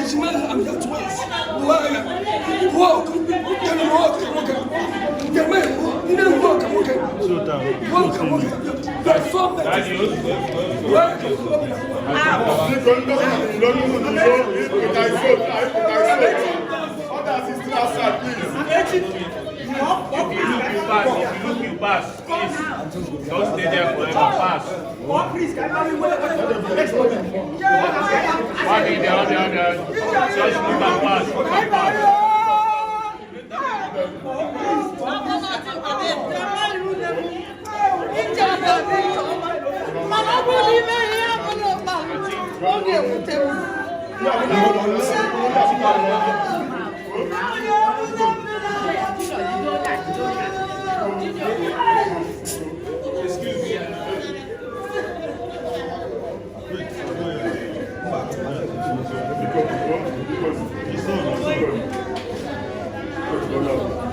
Ejima and their twins. Buhari, walk, tell him walk, walk. Jeremiah, you know walk, walk. Walk, walk. There are so many. Biko, ndị ọbụla n'ilo n'udo, ịpụta iso, ịpụta iso. Others is still outside, please. If you look, you pass. If you look, you pass. Please. Don't stay there forever. Pass. One in there, there, there. Just look and pass. Look and pass. Mana ọ bụrụ na ime ihe ọbụla ụkpa ọ ga-ewute m. Excuse me. Biko, biko, biko. Biko.